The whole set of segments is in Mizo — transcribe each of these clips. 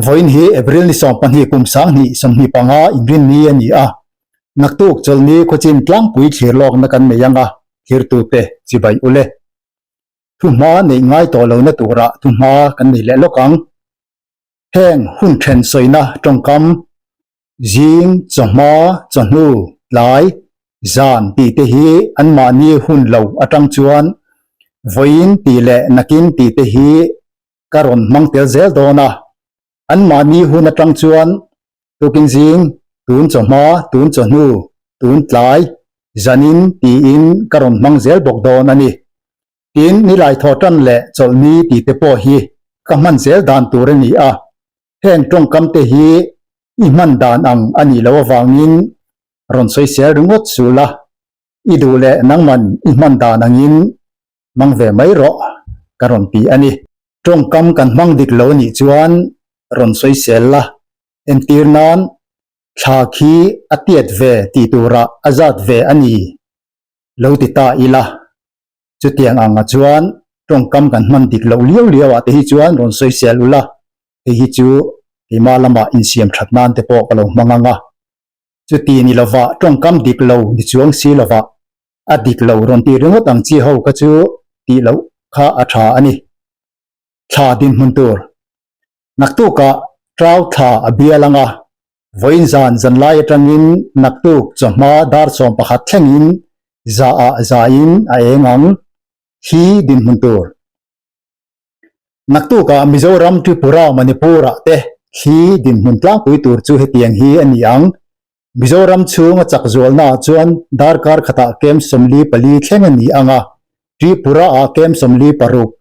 Vawiin hi April ni 12 kum 2025 inrinni a ni a, naktuk chawlhni khawchin tlangpui thlir lawkna kan nei ang a, thirtute chibai ule. Thuhma neih ngai tawh lohna turah thuhma kan nei leh lawk ang. Heng hun then sawina tawngkam zing, chawhma, chawhnu, tlai, zan tih te hi anmahni hun lo atang chuan vawiin tih leh nakin tih te hi ka rawn hmang tel zel dawn a. Anmahni hun atang chuan tukin zing, tun chawhma, tun chawhnu, tun tlai, zanin tiin ka rawn hmang zel bawk dawn a ni. Tin, nilai thaw tan leh chawlhni tih te pawh hi ka hman zel dan tur a ni a. Heng tawngkam te hi i hman dan ang a nih loh avangin rawn sawisel ringawt suh la, i duh leh nangman i hman dan angin hmang ve mai rawh ka rawn ti a ni. Tawngkam kan hmang dik lo nih chuan rawn sawisel la, entir nan thla khi a tiat ve tih turah a zat ve a ni lo ti ta ila. Chutiang anga chuan tawngkam kan hman dik loh liau liau ah te hi chuan rawn sawisel ula, hei hi chu keimah lamah insiam that nan te pawh ka lo hmang ang a. Chuti ni lovah tawngkam dik lo ni chuang si lovah a dik lo rawn tih ringawt ang chi ho kha chu tih loh kha a tha a ni. Thla dinhmun tur. Naktukah Trau thla a bial ang a, vawiin zan zanlai atangin naktuk chawhma dar 11 thlengin za ah zain a eng ang hi dinhmun tur. Naktukah Mizoram, Tripura, Manipur ah te thli dinhmun tlangpui tur chu hetiang hi a ni ang. Mizoram chhung a chak zualna ah chuan darkar khatah kem 44 thleng a ni ang a, Tripura ah kem 46,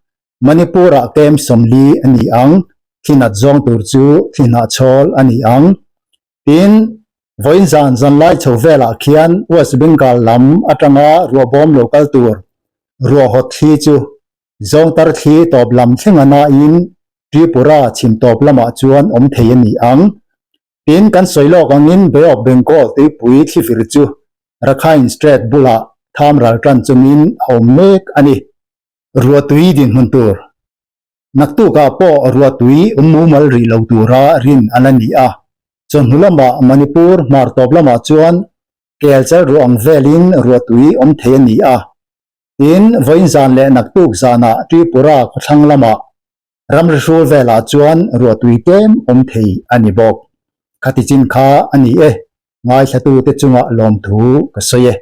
Manipur ah kem 40 a ni ang, thlinat zawng tur chu thlihnahchhawl a ni ang. Tin, vawiin zan zanlai chho velah khian West Bengal lam atanga ruahbawm lo kal tur ruahhawt thli chu zawngtar thli tawp lam thleng a nain Tripura chhim tawp lamah chuan awm thei a ni ang. Tin, kan sawi lawk angin Bay of Bengal tuipui thlifir chu Rakhine Strait bulah tham ral tan chungin a awm mek a ni. Ruahtui dinhmun tur. Naktukah pawh ruahtui awm mumal rih lo tura rin a la ni a. Chawhnu lamah Manipur hmar tawp lamah chuan kelchal ruah ang velin ruahtui awm thei a ni a. Tin, vawiin zan leh naktuk zanah Tripura khawthlang lamah Ramri hrul velah chuan ruahtui tlem awm thei a ni bawk. Khati chin kha a ni e, ngaithlatute chungah lawmthu ka sawi e.